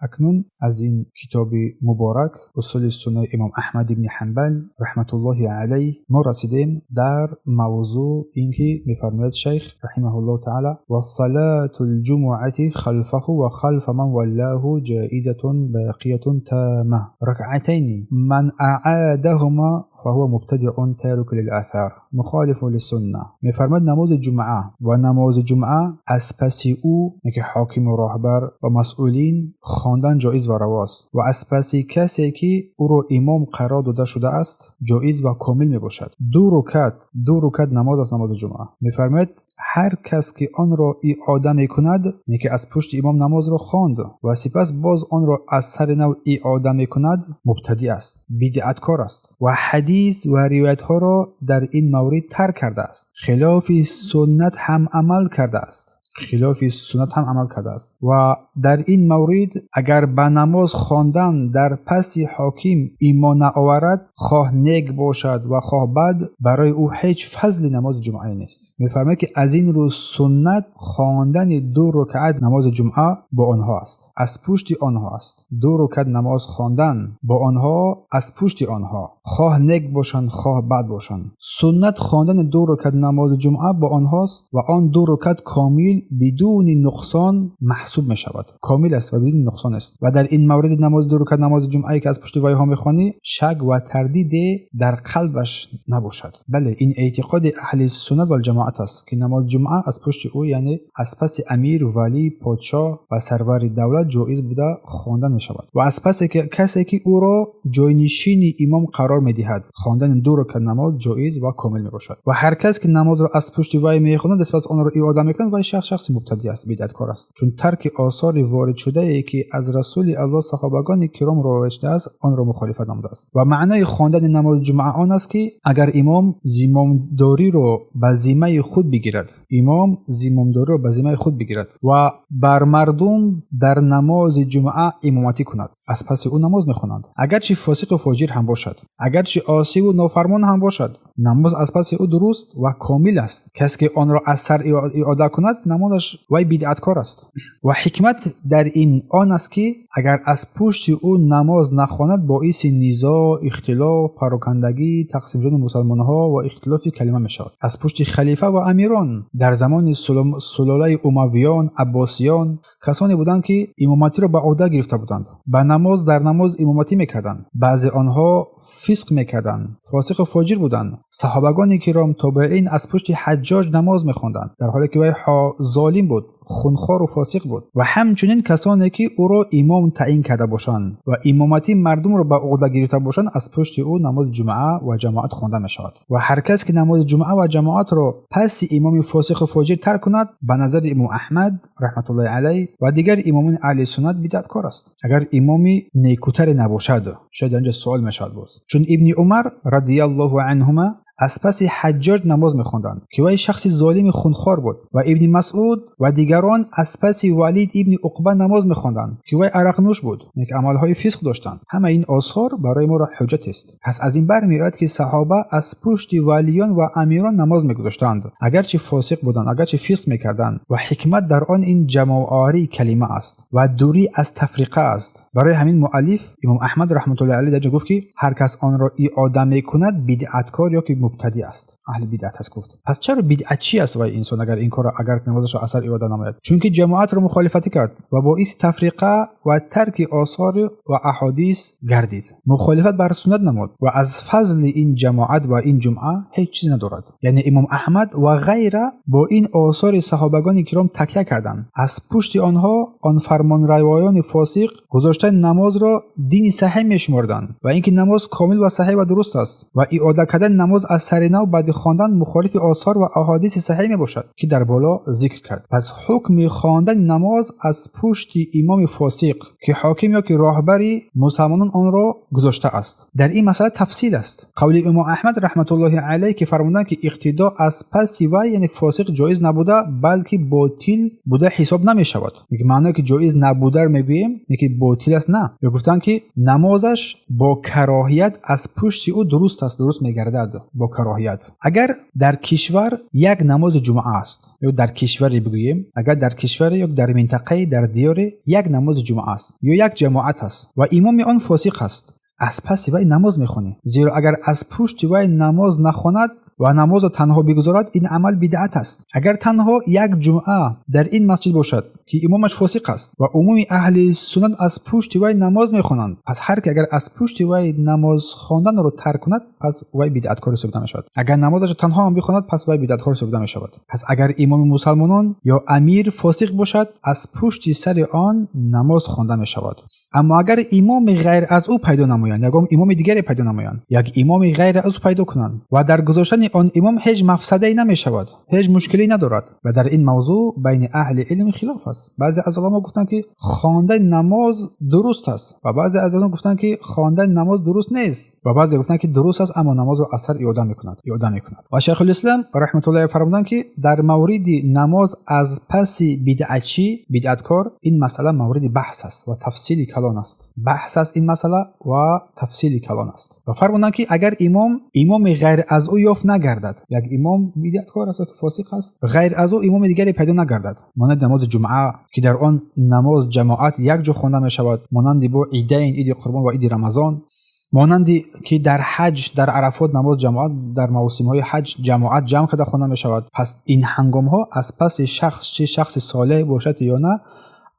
Акнун аз ин китоби муборак Усули суннаи имом Аҳмад ибни Ҳанбал раҳматуллоҳи алайҳ мо расидем дар мавзӯъ ин ки мефармояд шайх раҳимаҳуллоҳу таъала: вассалату лҷумуати халфаҳу ва халфа ман валлаҳу ҷоизатун боқиятун тама ракъатайни ман аъадаҳума фаҳува мубтадиун тарику лиласар мухолифу лиссунна. Мефармояд, намози ҷумъа ва намози ҷумъа аз паси ӯ, ки ҳокиму роҳбар ва масъулин, хондан ҷоиз ва равост ва аз паси касе ки ӯро имом қарор дода шудааст, ҷоиз ва комил мебошад. Ду рукат, ду рукат намоз аст намози ҷумъа. Мефармояд, ҳар кас ки онро иода мекунад, яъне ки аз пушти имом намозро хонд ва сипас боз онро аз сари нав иода мекунад, мубтадӣ аст, бидъаткор аст ва ҳадис ва ривоятҳоро дар ин маврид тарк кардааст, хилофи суннат ҳам амал кардааст, хилофи суннат ҳам амал кардааст. Ва дар ин маврид агар ба намоз хондан дар паси ҳоким имон наоварад, хоҳ нек бошад ва хоҳ бад, барои ӯ ҳеҷ фазли намози ҷумъае нест. Мефармояд, ки аз ин рӯ суннат хондани ду рукаат намози ҷумъа бо онҳо аст, аз пушти онҳо аст. Ду рукат намоз хондан бо онҳо, аз пушти онҳо, хоҳ нек бошанд, хоҳ бад бошанд, суннат хондани ду рукат намози ҷумъа бо онҳост ва он ду рукат комил бидуни нуқсон маҳсуб мешавад, комил аст ва бидуни нуқсон аст. Ва дар ин мавриди намози ду рукат намози ҷумъае ки аз пушти вайҳо мехонӣ, шак ва тардиде дар қалбаш набошад. Бале, ин эътиқоди аҳли суннат валҷамоат аст, ки намози ҷумъа аз пушти ӯ, яъне аз паси амир, валӣ, подшоҳ ва сарвари давлат ҷоиз буда хонда мешавад ва аз пасе касе ки ӯро ҷойнишини имом қарор медиҳад, хондани ду рукат намоз ҷоиз ва комил мебошад. Ва ҳар кас ки намозро аз пушти вай мехонад, сипас онро иода мекунад, вай шахс шахси мубтадӣ аст, бидъаткор аст, чун тарки осори воридшудае ки аз Расули Аллоҳ, саҳобагони киром ровоят шудааст, онро мухолифат намудааст. Ва маънои хондани намози ҷумъа он аст, ки агар имом зимомдориро ба зиммаи худ бигирад, имом зимомдориро ба зиммаи худ бигирад ва бар мардум дар намози ҷумъа имоматӣ кунад, аз паси ӯ намоз мехонанд, агарчи фосиқу фоҷир ҳам бошад, агарчи осиву нофармон ҳам бошад, намоз аз паси ӯ дуруст ва комил аст. Касе ки онро аз сар иода кунад намозаш, вай бидъаткор аст. Ва ҳикмат дар ин он аст, ки агар аз пушти ӯ намоз нахонад, боиси низоъ, ихтилоф, парокандагӣ, тақсим шудани мусалмонҳо ва ихтилофи калима мешавад. Аз пушти халифа ва амирон дар замони сулолаи Умавиён, Аббосиён касоне буданд, ки имоматиро ба уҳда гирифта буданд, ба намоз дар намоз имоматӣ мекарданд. Баъзе онҳо фисқ мекарданд, фосиқу фоҷир буданд. Саҳобагони киром, тобеин аз пушти Ҳаҷҷоҷ намоз мехонданд, дар ҳоле ки вай золим буд, хунхору фосиқ буд. Ва ҳамчунин касоне ки ӯро имом таъин карда бошанд ва имоматии мардумро ба уҳда гирифта бошанд, аз пушти ӯ намози ҷумъа ва ҷамоат хонда мешавад. Ва ҳар кас ки намози ҷумъа ва ҷамоатро паси имоми фосиқу фоҷир тарк кунад, ба назари имом Аҳмад раҳматуллоҳи алайҳ ва дигар имомони аҳли суннат бидъаткор аст, агар имоми некутаре набошад. Шояд дар инҷо суол мешавад боз, чун Ибни Умар радиаллоҳу анҳума аз паси Ҳаҷҷоҷ намоз мехонданд, ки вай шахси золими хунхор буд, ва Ибни Масъуд ва дигарон аз паси Валид ибни Уқба намоз мехонданд, ки вай арақнӯш буд, ки амалҳои фисқ доштанд. Ҳама ин осор барои моро ҳуҷҷат аст. Пас аз ин бармеояд, ки саҳоба аз пушти валиён ва амирон намоз мегузоштанд, агарчи фосиқ буданд, агарчи фисқ мекарданд. Ва ҳикмат дар он ин ҷамъоварии калима аст ва дурӣ аз тафриқа аст. Барои ҳамин муаллиф имом Аҳмад раҳматуллоҳи алайҳ дар ҷо гуфт, ки ҳар кас онро иода мекунад, бидъаткор ё ки мубтадӣ аст, аҳли бидъат аст, гуфт. Пас чаро бидъатчӣ аст вай инсон, агар ин корро, агар намозашро аз сар иода намояд? Чунки ҷамоатро мухолифатӣ кард ва боиси тафриқа ва тарки осор ва аҳодис гардид, мухолифат бар суннат намуд ва аз фазли ин ҷамоат ва ин ҷумъа ҳеҷ чиз надорад. Яъне имом Аҳмад ва ғайра бо ин осори саҳобагони киром такя карданд. Аз пушти онҳо он фармонравоёни фосиқ гузоштани намозро дини саҳеҳ мешуморданд ва ин ки намоз комил ва саҳеҳ ва дуруст аст ва иода кардани намоз аз сари нав баъди хондан мухолифи осор ва аҳодиси саҳеҳ мебошад, ки дар боло зикр кард. Пас ҳукми хондани намоз аз пушти имоми фосиқ, ки ҳоким ё ки роҳбари мусалмонон онро гузоштааст, дар ин масъала тафсил аст. Қавли имом Аҳмад раҳматуллоҳи алайҳ, ки фармуданд, ки иқтидо аз паси вай, яъне фосиқ, ҷоиз набуда, балки ботил буда ҳисоб намешавад. Маъное ки ҷоиз набударо мегӯем, ки ботил аст, на. Ё гуфтанд, ки намозаш бо кароҳият аз пушти ӯ дуруст аст, дуруст мегардад бо бо кароҳият. Агар дар кишвар як намози ҷумъа аст, ё дар кишваре бигӯем, агар дар кишваре ё дар минтақае, дар диёре як намози ҷумъа аст ё як ҷамоат аст ва имоми он фосиқ аст, аз паси вай намоз мехонӣ. Зеро агар аз пушти вай намоз нахонад ва намозро танҳо бигузорад, ин амал бидъат аст. Агар танҳо як ҷумъа дар ин масҷид бошад, ки имомаш фосиқ аст ва умуми аҳли суннат аз пушти вай намоз мехонанд, пас ҳар ки агар аз пушти вай намоз хонданро тарк кунад, пас вай бидъаткор ҳисобида мешавад. Агар намозашро танҳо ҳам бихонад, пас вай бидъаткор ҳисобида мешавад. Пас агар имоми мусалмонон ё амир фосиқ бошад, аз пушти сари он намоз хонда мешавад. Аммо агар имоми ғайр аз ӯ пайдо намоянд, ягон имоми дигаре пайдо намоянд, як имоми ғайр аз ӯ пайдо кунанд ва дар гузоштани он имом ҳеҷ мафсадае намешавад, ҳеҷ мушкиле надорад. Ва дар ин мавзӯъ байни аҳли илм хилоф аст. Баъзе аз уламо гуфтанд, ки хондани намоз дуруст аст, ва баъзе аз онҳо гуфтанд, ки хондани намоз дуруст нест, ва баъзе гуфтанд, ки дуруст аст, аммо намозро аз сар иёда мекунад, иёда мекунад. Ва Шайхулислам раҳматуллоҳи фармуданд, ки дар мавриди намоз аз паси бидъатчӣ, бидъаткор, ин масъала мавриди баҳс аст ва тафсили калон аст. Баҳс аст ин масъала ва тафсили калон аст. Ва фармуданд, ки агар имом имоми ғайр аз ӯ ёфт нагардад, як имом бидъаткор аст ки фосиқ аст, ғайр аз ӯ имоми дигаре пайдо нагардад, монанди намози ҷумъа, ки дар он намоз ҷамоат якҷо хонда мешавад, монанди бо идайн, иди қурбон ва иди рамазон, монанди ки дар ҳаҷ, дар Арафот намоз ҷамоат, дар мавсимҳои ҳаҷ ҷамоат ҷамъ карда хонда мешавад. Пас ин ҳангомҳо аз паси шахс, чӣ шахси солеҳ бошад ё на,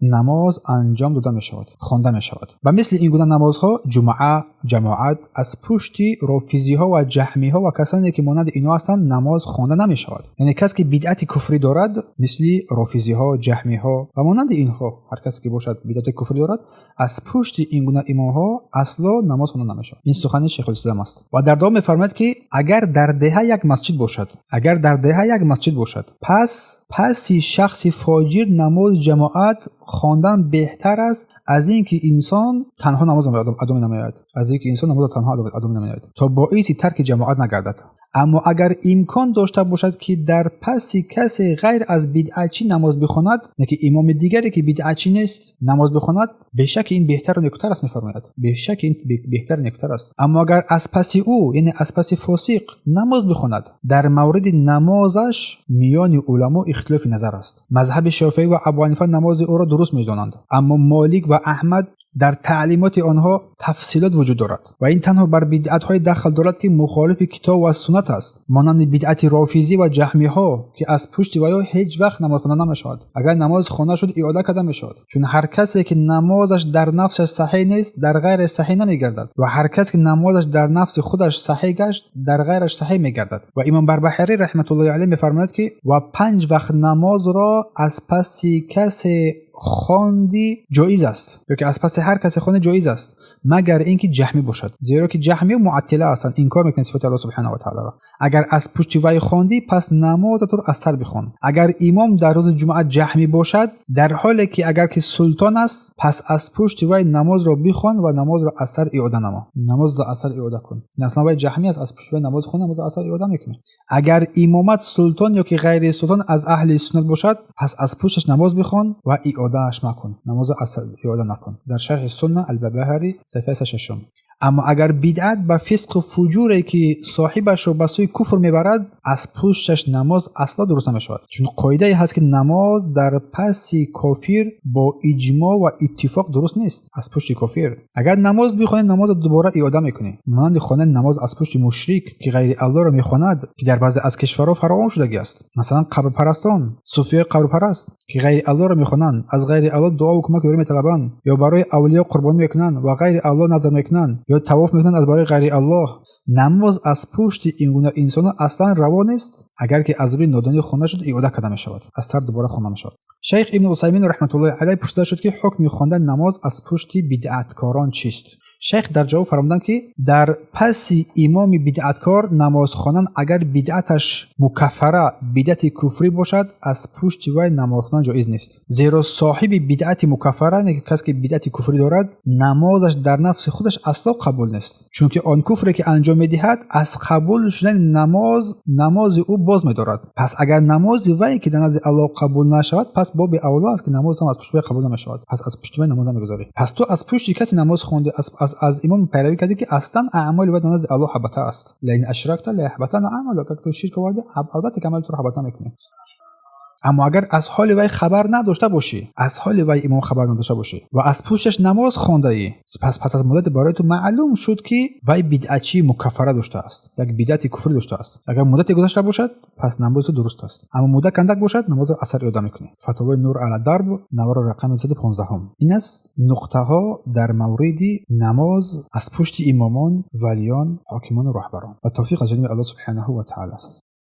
намоз анҷом дода мешавад, хонда мешавад. Ба мисли ин гуна намозҳо, ҷумъа, ҷамоат, аз пушти рофизиҳо ва ҷаҳмиҳо ва касоне ки монанди инҳо ҳастанд, намоз хонда намешавад. Яъне кас ки бидъати куфрӣ дорад, мисли рофизиҳо, ҷаҳмиҳо ва монанди инҳо, ҳар касе ки бошад бидъати куфрӣ дорад, аз пушти ин гуна имомҳо асло намоз хонда намешавад. Ин сухани Шайхулислам аст. Ва дар давом мефармояд, ки агар дар деҳа як масҷид бошад, агар дар деҳа як масҷид бошад, пас паси шахси фоҷир намози ҷамоат хондан беҳтар аст аз ин ки инсон танҳо намоз адо менамояд, аз ин ки инсон намозро танҳо адо менамояд, то боиси тарки ҷамоат нагардад. Аммо агар имкон дошта бошад, ки дар паси касе ғайр аз бидъатчӣ намоз бихонад, не ки имоми дигаре ки бидъатчӣ нест намоз бихонад, бешак ин беҳтару некутар аст, мефармояд. Бешак ин беҳтару некутар аст. Аммо агар аз паси ӯ, яъне аз паси фосиқ намоз бихонад, дар мавриди намозаш миёни уламо ихтилофи назар аст. Мазҳаби Шофеӣ ва Абу Ҳанифа намози ӯро дуруст медонанд, аммо Молик ва Аҳмад дар таълимоти онҳо тафсилот вуҷуд дорад ва ин танҳо бар бидъатҳое дахл дорад, ки мухолифи китоб ва суннат аст, монанди бидъати рофизӣ ва ҷаҳмиҳо, ки аз пушти ваё ҳеҷ вақт намоз хонда намешавад. Агар намоз хонда шуд, иода карда мешавад, чун ҳар касе ки намозаш дар нафсаш саҳеҳ нест, дар ғайраш саҳеҳ намегардад, ва ҳар касе ки намозаш дар нафси худаш саҳеҳ гашт, дар ғайраш саҳеҳ мегардад. Ва имом Барбаҳарӣ раҳматуллоҳи алайҳ мефармояд, ки ва панҷ вақт намозро аз паси касе хонди ҷоиз аст, ё ки аз паси ҳар касе хонди ҷоиз аст, магар ин ки ҷаҳмӣ бошад, зеро ки ҷаҳмӣ муаттила ҳастанд, инкор мекунанд сифати Аллоҳ субҳанаҳу ва таолоро. Агар аз пушти вай хондӣ, пас намозатро аз сар бихон. Агар имом дар рӯзи ҷумъа ҷаҳмӣ бошад, дар ҳоле ки агар ки султон аст, пас аз пушти вай намозро бихон ва намозро аз сар иода намо, намозро аз сар иода кун. Аслан вай ҷаҳмӣ аст, аз пушти вай намоз хон, намозро аз сар иода мекунӣ. Агар имомат султон ё ки ғайри султон аз аҳли суннат бошад, пас аз пушташ намоз бихон ва иодааш макун, намозро аз сар иода накун. Дар шарҳи Сунна Албабаҳарӣ, саҳифаи 6. Аммо агар бидъат ба фисқу фуҷуре ки соҳибашро ба сӯи куфр мебарад, аз пушташ намоз асло дуруст намешавад, чун қоидае ҳаст, ки намоз дар паси кофир бо иҷмоъ ва иттифоқ дуруст нест. Аз пушти кофир агар намоз бихонӣ, намозро дубора иода мекунӣ, монанди хондани намоз аз пушти мушрик, ки ғайри Аллоҳро мехонад, ки дар баъзе аз кишварҳо фаровон шудагӣ аст. Масалан, қабрпарастон, суфиёи қабрпараст, ки ғайри Аллоҳро мехонанд, аз ғайри Аллоҳ дуову кӯмак ёрӣ металабанд, ё барои авлиё қурбонӣ мекунанд ва ғайри Аллоҳ назр мекунанд, ё тавоф мекунанд аз барои ғайри Аллоҳ. Намоз аз пушти ин гуна инсонҳо аслан раво нест. Агар ки аз рӯи нодонӣ хонда шуд, иода карда мешавад, аз сар дубора хонда мешавад. Шайх Ибни Усаймин раҳматуллоҳи алайҳ пурсида шуд, ки ҳукми хондани намоз аз пушти бидъаткорон чист? Шайх дар ҷавоб фармуданд, ки дар паси имоми бидъаткор намоз хондан, агар бидъаташ мукаффара, бидъати куфрӣ бошад, аз пушти вай намоз хондан ҷоиз нест, зеро соҳиби бидъати мукаффара, не ки касе ки бидъати куфрӣ дорад, намозаш дар нафси худаш асло қабул нест, чунки он куфре ки анҷом медиҳад, аз қабул шудани намоз намози ӯ боз медорад. Пас агар намози вай ки дар назди Аллоҳ қабул нашавад, пас боби авло аст, ки намозам аз пушти вай қабул намешавад. Пас аз пушти вай намоз намегузорӣ. Пас ту аз пушти касе намоз хонди, аз аз имом пайравӣ кардӣ, ки аслан аъмоли вай назди Аллоҳ ҳабата аст. لئن أشركت ليحبطن عملك. Агар ту ширк овардӣ, албатта ки амали туро ҳабата мекунем. Аммо агар аз ҳоли вай хабар надошта бошӣ, аз ҳоли вай имом хабар надошта бошӣ ва аз пушташ намоз хондаӣ, пас пас аз муддате барои ту маълум шуд, ки вай бидъатчии мукаффара доштааст, як бидъати куфрӣ доштааст, агар муддате гузашта бошад, пас намози ту дуруст аст. Аммо муддат андак бошад, намозро аз сар иёда мекунӣ. Фатовои Нур ала Дарб, навори рақами 115. Ин аст нуқтаҳо дар мавриди намоз аз пушти имомон, валиён, ҳокимону роҳбарон. Ва тавфиқ аз ҷониби Аллоҳ субҳанаҳу ва таъала аст.